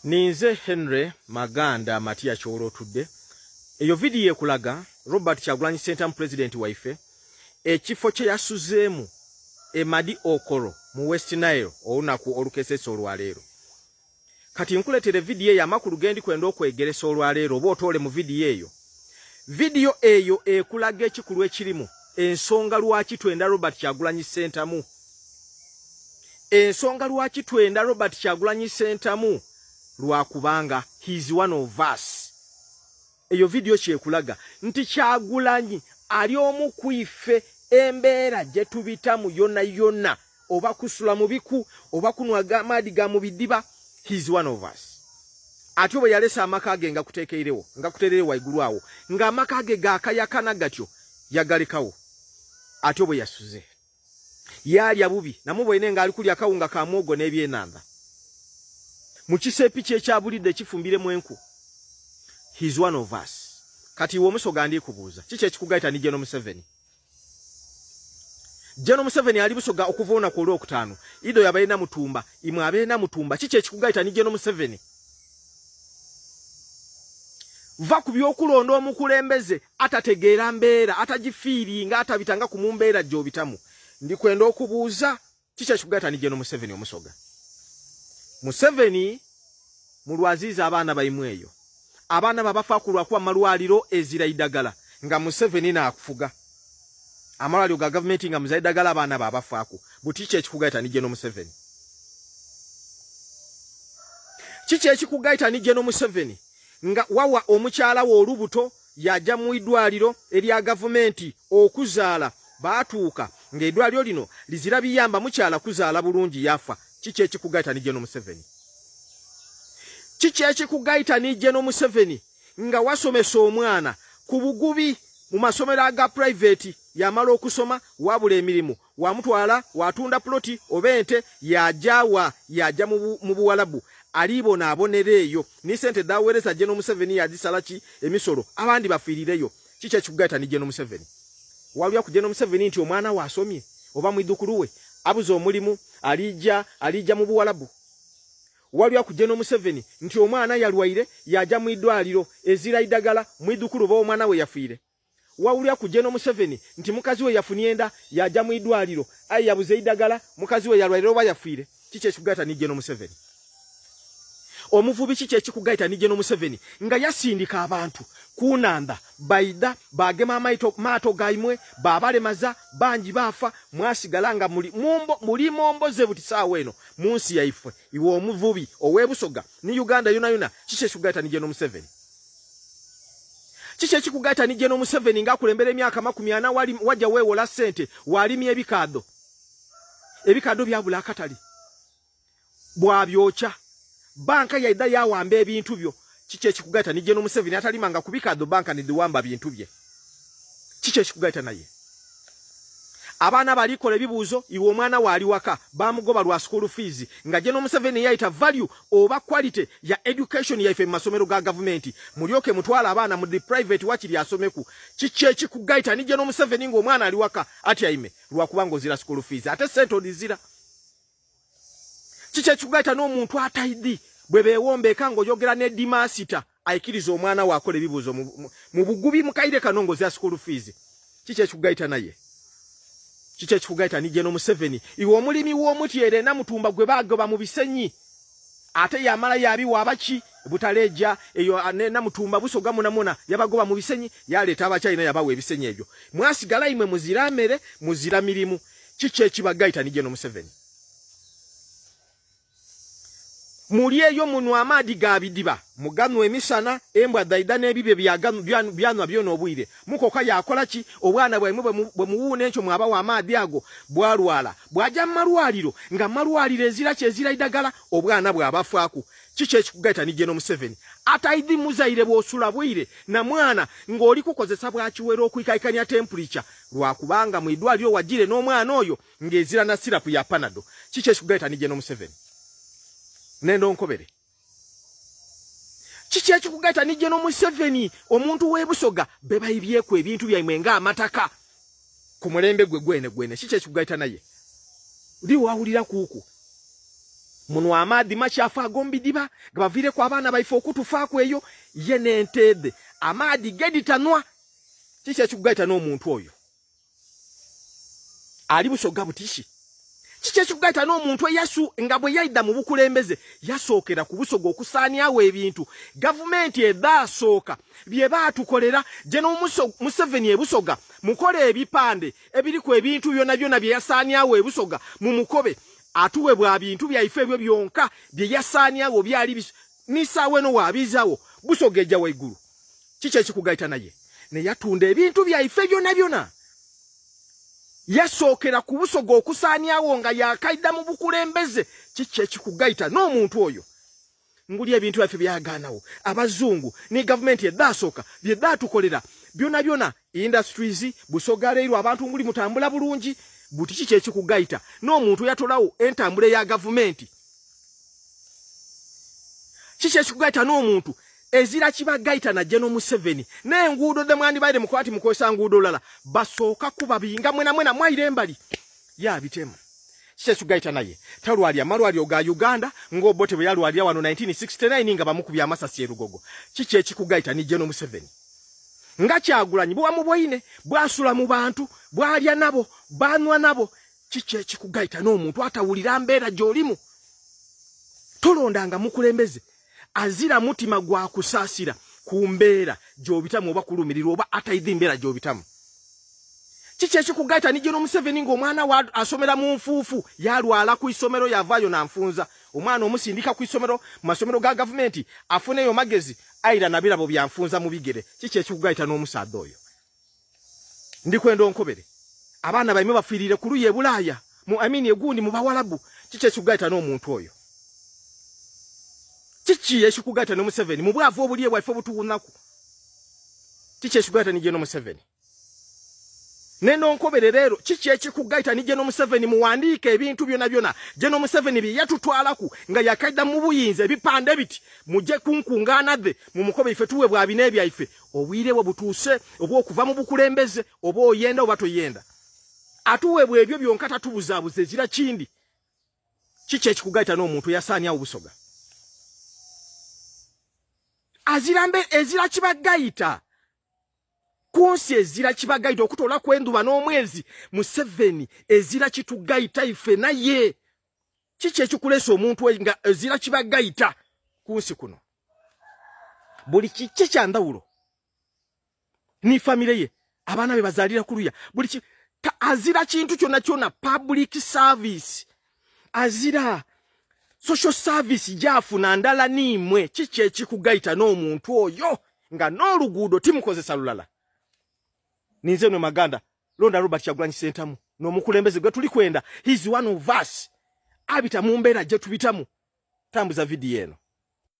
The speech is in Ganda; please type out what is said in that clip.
Ninze Henry Maganda Matia Kyolotudde. Eyo vidiyo ekulaga Robert Kyagulanyi Ssentamu pulezidenti waife ekifo kye yasuzeemu e Madi Okoro mu West Nile olunaku olukesesa olwaleero. Kati nkuletere vidiyo eyo amakulu gendi kwenda okwegeresa olwaleero oba otoole mu vidiyo eyo. Vidiyo eyo ekulaga ekikulu ekirimu ensonga lwaki twenda Robert Kyagulanyi Ssentamu. Ensonga lwaki twenda Robert Kyagulanyi Ssentamu lwakubanga he is one of us. Eyo vidiyo kyekulaga nti Kyagulanyi ali omu ku ife embeera gye tubitamu yona yona oba kusula mu biku oba kunwa amaadi ga mu bidiba he is one of us. Atyo bwe yalesa amaka ge nga kuteekeirewo nga kuterere waigulu awo ng'amaka ge gaakayakana gatyo yagalekawo atyo bwe yasuze. Yalya bubi namubwene nga ali kulya kawunga ka mwogo n'ebyenanda mu kisepi kye ekyabulidde kifumbiremu enku. He is one of us. Kati iwe omusoga ndi kubuuza kiki ekikugaita ni General Museveni? General Museveni ali Busoga okuva olunaku olwokutaano ido yabalina mutumba imwe abeena mutumba kiki ekikugaita ni General Museveni? Va ku by'okulonda omukulembeze atategeera mbeera atagifiiringa atabitanga ku mumbeera gy'obitamu. Ndikwenda okubuuza kiki ekikugaita ni General Museveni omusoga? Museveni mulwaziiza abaana baimwe eyo abaana babafa ku lwakuba malwaliro ezira idagala nga Museveni naakufuga amalwaliro ga gavumenti nga muzira idagala abaana babafaako buti kiki ekikugaita ni General Museveni? Kiki ekikugaita ni General Museveni nga wawa omukyala wo olubuto yaja mu idwaliro erya gavumenti okuzaala baatuuka ng'eddwaliro lino lizira biyamba mukyala kuzaala bulungi yafa kiki ekikugaita ni General Museveni? Kiki ekikugaita ni General Museveni nga wasomesa omwana ku bugubi mu masomero aga private yamala okusoma wabula emirimu wamutwala watunda ploti oba ente yajawa yaja mu buwalabu alibona abonera eyo ni sente dawereza General Museveni yazisala ki emisolo abandi bafiirireyo kiki ekikugaita ni General Museveni? Walya ku General Museveni nti omwana we asomye oba mwidhukulu we abuze omulimu alija alija mu buwalabu. Walya ku General Museveni nti omwana yalwaire yaja mu idwaliro ezira idagala mwidhukulu oba omwana we yafiire. Wawulya ku General Museveni nti mukazi we yafunye enda yaja mu idwaliro aye yabuze idagala mukazi we yalwaire oba yafiire. Kiki ekikugaita ni General Museveni? Omuvubi kiki ekikugaita ni General Museveni nga yasindika abantu kunanda baida bagema amaito maato gaimwe babalemaza bangi bafa mwasigala nga muli mumbo muli momboze buti saawa eno munsi yaifwe iwe omuvubi owebusoga ni Uganda yona yona kiki ekikugaita ni General Museveni? Kiki ekikugaita ni General Museveni nga akulembera emyaka 40 wali wajja weewola ssente walimya ebikaado ebikaado byabula akatale bwabyokya banka yaida yawamba ebintu byo kiki ekikugaita ni General Museveni atalimanga kubikaado banka nidhiwamba bintu bye kiki ekikugaita naye abaana balikola ebibuuzo iwe omwana waali waka bamugoba lwa school fees nga General Museveni yayita value oba quality ya education yaife mu masomero ga gavumenti mulyoke mutwala abaana mu the private wakiri asomeku kiki ekikugaita ni General Museveni ng'omwana ali waka atyaime lwakuba ng'ozira school fees ate sente odizira kiki ekikugaita n'omuntu ataidi bwe beewombeeka ng'oyogera ne dimasita aikiriza omwana we akola ebibuuzo mu bugubi mukaire kano ng'ozira school fees kiki ekikugaita naye kiki ekikugaita ni General Museveni iwe omulimi w'omutyere Namutumba gwe bagoba mu bisenyi ate yamala yabiwa abaki butaleja eyo Namutumba Busoga munamuna yabagoba mu bisenyi yaleeta abachina yabawa ebisenyi ebyo mwasigala imwe muzira mere muzira mirimu kiki ekibagaita ni General Museveni muli eyo munwa amaadi ga bidiba muganwa emisana embwa dhaida n'ebibye byanwa byona obwire mukoka yakola ki obwana bwaimwe bwe muwuuna enkyo mwabawa amaadi ago bwalwala bwaja mu malwaliro nga malwaliro ezira kyezira idagala obwana bwabafaaku kiki ekikugaita ni General Museveni ataidhi muzaire bwosula bwire na mwana ng'oli kukozesa bwakiwera okwikaikanya temperature lwakubanga mu idwaliro wajire n'omwana oyo ng'ezira na sirapu ya panado kiki ekikugaita ni General Museveni nendo nkobere kiki ekikugaita ni General Museveni omuntu w'ebusoga bebayibyeku ebintu byaimwe ng'amataka ku mulembe gwe gwene gwene kiki ekikugaita naye li wawulira kuuku Muno amaadhi makyafu ag'omu bidiba gabaviireku abaana baife okutufaaku eyo ye n'ente dhe amaadhi ge dhitanwa. Kiki ekikugaita n'omuntu oyo? Ali Busoga butiki. Kiki ekikugaita n'omuntu eyasu nga bwe yaidha mu bukulembeze yasookera ku Busoga okusaaniawo ebintu gavumenti edhaasooka bye baatukolera? General Museveni e Busoga mukole ebipande ebiriku ebintu byona byona bye yasaaniawo e Busoga, mumukobe atuwe bwa bintu byaife ebyo byonka bye yasaaniawo byali nisaawa eno waabiizawo Busoga eja waigulu. Kiki ekikugaita naye ne yatunda ebintu byaife byona byona? Yasookera ku Busoga okusaaniawo nga yakaida mu bukulembeze. Kiki ekikugaita n'omuntu oyo nguli ebintu byaffe byagaanawo abazungu ne gavumenti edhaasooka bye dhaatukolera byona byona? Industries, Busoga leero abantu nguli mutambula bulungi buti. Kiki ekikugaita n'omuntu yatolawo entambula eya gavumenti? Kiki ekikugaita n'omuntu ezira kibagaita na General Museveni n'enguudo dhe mwandibaire mukwati mukozesa nguudo lala basooka kubabinga mwena mwena mwaire embali yabitemu? Kiki ekikugaita naye talwalya amalwaliro ga Uganda ng'Obote bwe yalwalira wano 1969 nga bamukubye amasasi e Lugogo? Kiki ekikugaita ni General Museveni nga Kyagulanyi bwe wamuboine bwasula mu bantu, bwalya nabo, banwa nabo? Kiki ekikugaita n'omuntu atawulira mbeera gy'olimu? Tolondanga mukulembeze azira mutima gwa kusaasira ku mbeera gy'obitamu oba kulumirirwa oba ataidhi mbeera gy'obitamu. Kiki ekikugaita ni General Museveni ng'omwana we asomera mu nfuufu, yalwala ku isomero yavaayo nanfunza? Omwana omusindika ku isomero mu masomero ga gavumenti afuneyo magezi, aira na birabo bya nfunza mu bigere. Kiki ekikugaita n'omusaadha oyo? Ndikwenda onkobere. Abaana baimwe bafiirire ku luyi e Bulaaya, mu I mean egundi mu Bawalabu. Kiki ekikugaita n'omuntu oyo? Kiki ekikugaita ne Museveni mu bwavu obuli ewaife obutuwunaku? Kiki ekikugaita ni General Museveni? Neno nkobere leero, kiki ekikugaita ni General Museveni? Muwandiike ebintu byona byona General Museveni bye yatutwalaku nga yakaida mu buyinza, ebipande biti, muje ku nkungaana dhe mumukobe ife tuwe bwa bina ebyaife. Obwire bwe butuuse obw'okuva mu bukulembeze, oba oyenda oba toyenda. Atuweebwa ebyo byonka, tatubuzaabuza ezira kindi. Kiki ekikugaita n'omuntu eyasaanyawo Busoga? Azira mbe ezira kibagaita ku nsi, ezira kibagaita okutoola kw'enduba n'omwezi. Museveni ezira kitugaita ife naye. Kiki ekikuleesa omuntu nga ezira kibagaita ku nsi kuno? Buli kiki kyandawulo ni famire ye, abaana be bazaalira kuluya, buli ki azira kintu kyonna kyonna. Public service azira, social service gyafuna ndala niimwe. Kiki ekikugaita n'omuntu oyo nga n'oluguudo timukozesa lulala? Ninze no Maganda. Londa Robert Kyagulanyi Ssentamu n'omukulembeze gwe tuli kwenda. He is one of us, abita mu mbeera gye tubitamu. Tambuza vidiyo eno.